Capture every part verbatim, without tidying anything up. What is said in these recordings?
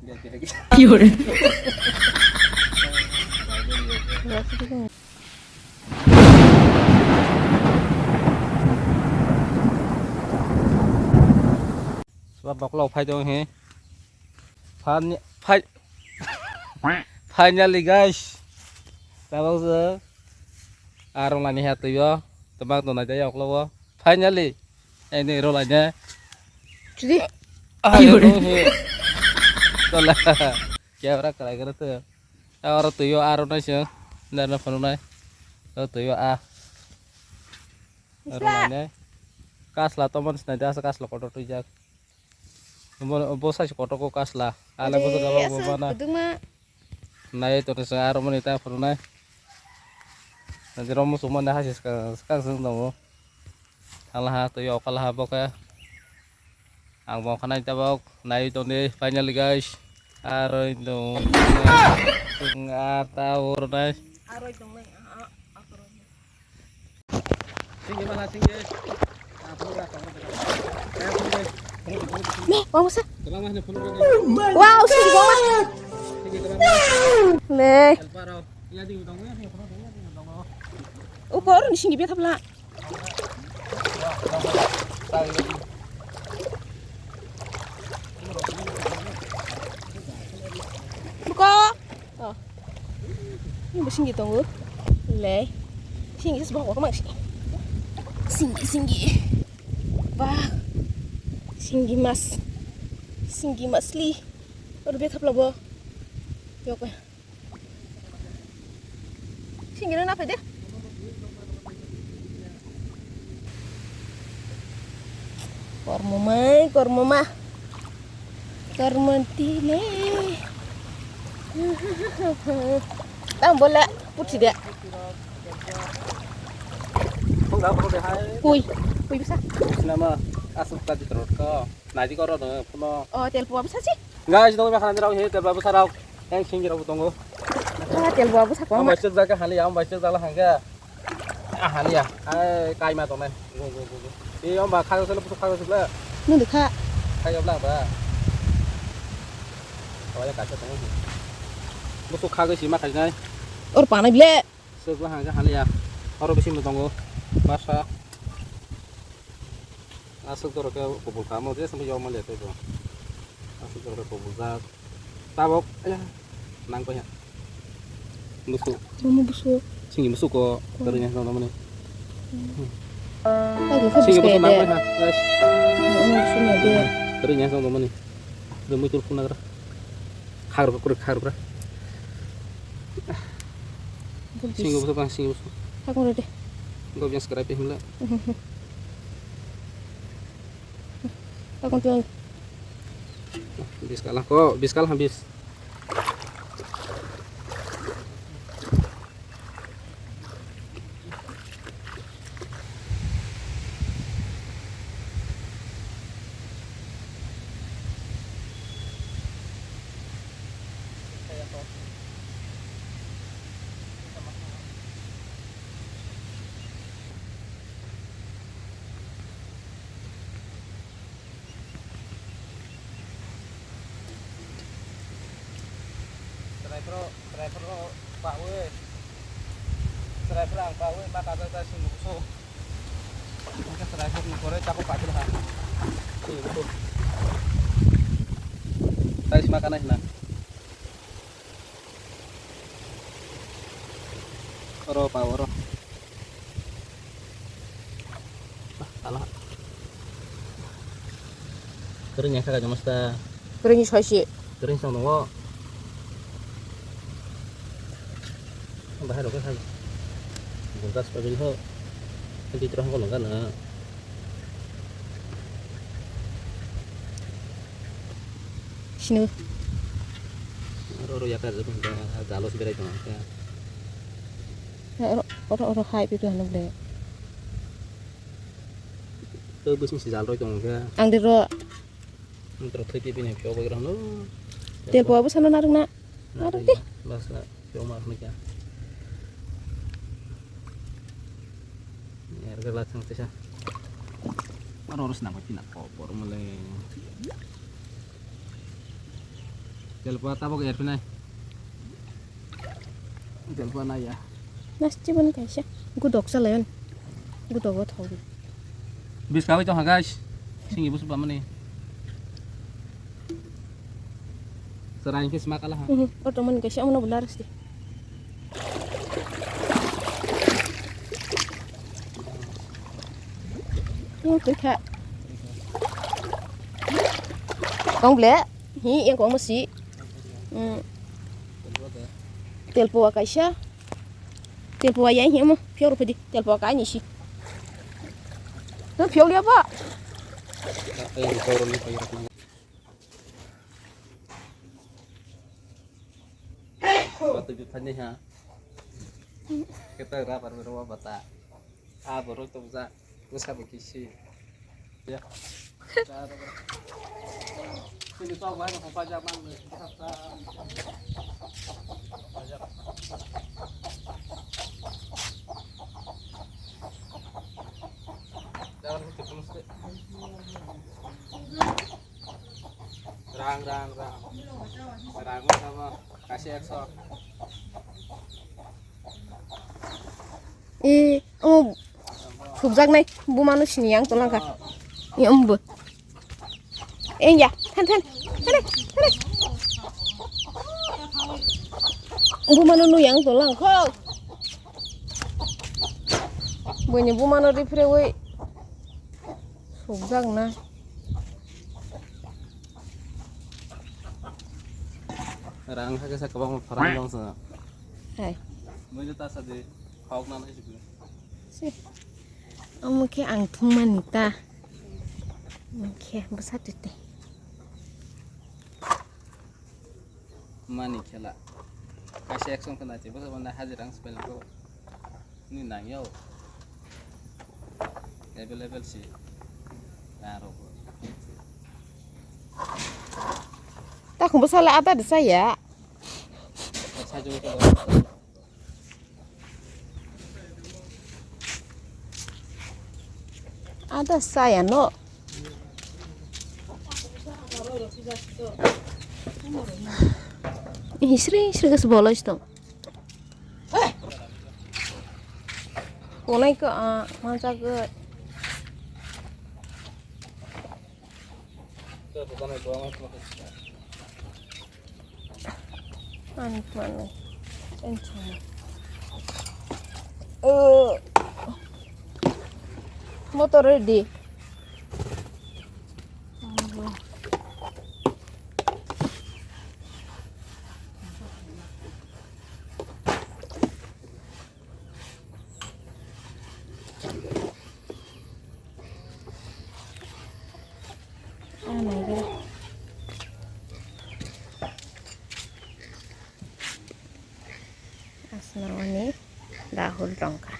Sua boklok phai tong he. Fin-, fi-, finally guys. Tabok je. Arung lani ha tuyo. Tebak tonai tei oklogo. Finally. Ini ro lainai. Chidi. Ah, ro he. Tola. Kya ora kara kara tu. Aro tuyo aro nai se. Dar na phone nai. Ro tuyo a. Ro lainai. Kasla tomon sinai da kasla kotor tuijak. Bo, bo sai kotor ko kasla. Ale bo gaba bo bana. Nai to sa aro mani ta phuru nai. Nanti romo suma na hasis ka, ka sung tongo. Hala ha to yo kala ha bo khe. Ang bo khanai tabok nai to ni finally guys. Aro to. Sung ata ur nai. Aro to nai. Nih, bang masa. Wow, sih bang. Nih. Uko orang di sini biar tabla. Buka. Oh. Ini singgi tongo. Le. Singgi sebab apa masih? Singgi, singgi. Bah. Singgi mas. Singgi masli. Udah biar tabla bo. Yok. Singiro na phaide. Kormo mai, kormo ma. Kormo tine. Tam bola puthi de. Kui, kui bisa. Nama asuk tadi terus ko. Nadi koro do puno. Oh, tel pua bisa sih. Guys, dong ba khan rok he tel ba bwsa rok. Yang sing rok tongo. Ah, tel bua bwsa ko. Ang bai sejak hali ya, ang bai sejak la hangga. Ah, hali ya. Ai, kai ma tongnai. Go, go, go, go. E, ang ba khago sele, bwsa khago sele. Nung de kha. Khago bla ba. Oh, ya kacha tongo. Bwsa khago sima khainai. Or panai ble. Sejak la hangga hali ya. Oro bisi mo tongo. Basa. Aswk dorok khe kubul kha, mo je sampai yok manliya tei bo. Aswk dorok khe kubul jak. Tabok, aya, nang paha. Busu. Mama busu. Singni busu ko, hmm, kwrwini aswk nang mani. Hmm. Tabok khe. Singni busu nang paha, guys. Mama busu ni ade. Kwrwini aswk nang mani. Rwmwi tur phunuk nagra. Khar bra, khar bra. Singo bwsa bang singo bwsa. Hakung rede. Go bias krai pe himla. Hakung tuan. Bis kala ko, bis kala bis. Chwrai phoro, chwrai phoro pawi. Chwrai phoro ang pawi ma kajak da sing buso. Hingke chwrai phoro ni pore chakuk paithil ha. Sing buso. Tai sima kanai hina. Oro pa oro. Salah. Kering ya kaka masta. Kering soi si. Kering sang nongo. Bahai rokhe sang. Buntas pabil ho. Nanti terang ko longga na. Sino. Oro oro yakar jalos berai tong. Oro oro hai pitu hanu ble. To bising si jal roi tong khe. Ang de ro. Ang tro thoi pipi ne pyo bai rano. Tel po abu sano narung na. Narung de. Bas na pyo mar ne kya. Er gala thang tesa. Aro ros na pina ko por male. Telpa tabok erpinai. Telpa naya. Nasti ban kaisa. Gudok chalayan. Gudok o thawdi. Bis kawi tongha guys. Singi busu bamani. Serai ke semak kalah ha. Mhm. Oto man kaisa amno benar sih. Hmm, tengkha. Kong ble. Hi, yang kong masi. Hmm. Telpo kaisa. Telpo ya hi mo. Phiok rupedi. Telpo ka ni si. No phiok ya ba. Batu juta ni ha. Kita rubber berapa bata. Ah, borok tongja. Bwsa bo kisi. Ya. Sini tok bai ko pajak mang. Jangan huti tulus de. Rang, rang, rang. Rang mo sama. Kasih ekso. E, omo phukjaknai bumano sini yang tolangkha. E, omo bo. E, ya, than, than, than, than. Bumano nu yang tolangkho. Buini bumano rifrewi phukjakna. Rang hakhe sa kwbangma pharang dong sa. Hai. Mui ta sa de. Khok na nai sibui. Si. Omo khe ang thwngmani ta. Omo khe bwsa twi twi. Mani khela. Kaisa action khna che bwsa bana hajir ang spell ko. Ni nang yo. Available si. Na ro ko. Ta khum bwsa la ada de saya. Sa jo ko. Ada saya no. Isri isri kas bolos to. Konai ko, ah, mansa ko. Ani mano. Enchana. Oh. Motor ready. Ah, naigra. Asna ani Rahul tongkha.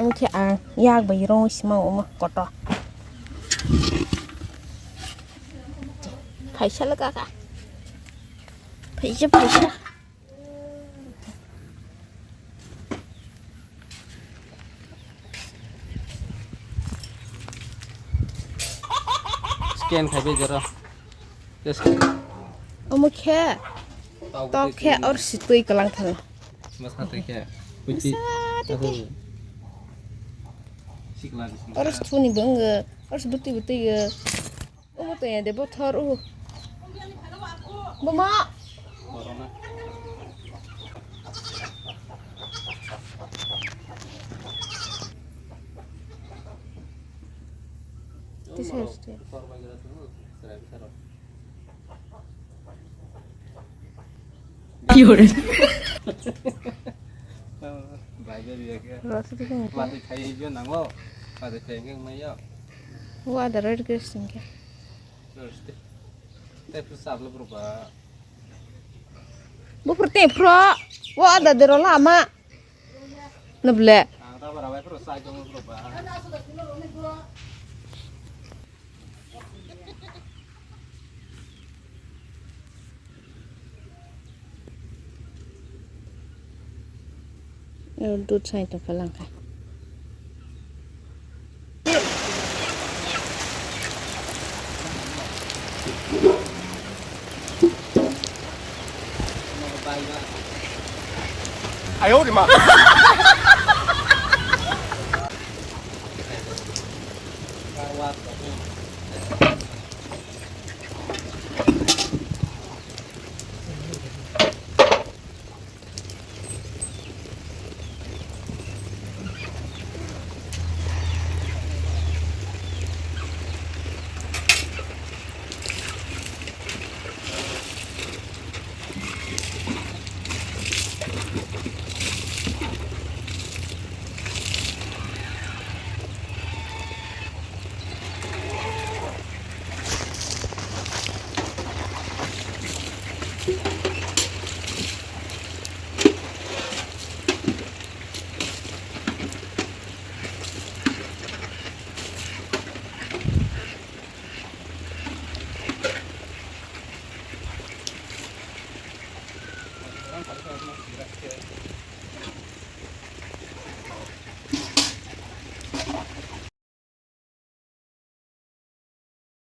Omo khe ang yak bai rong sima omo kotor. Phaisa le kaka. Phaisa, phaisa. Scan khai bai jora. Omo khe. Tok khe or si twi kwlang thang. Mas kha twi khe. Puiti. Sa twi twi. Sikla. Or si thuni bwng. Or si bwtwi bwtwi. Omo to ya de bothor o. Buma. This is it. Ki hore? Bai bai ya ke. Rasa tu kan. Mati khai jo nango. Mati khai ke mai yo. Wa da red grass sing ke. Terus deh. Tei phuru sabla phuru ba. Buphuru tei phuru. Wa da dero lama. Nable. Ang ta bara bai phuru sai jong phuru ba. Dud sai tongkha langkha.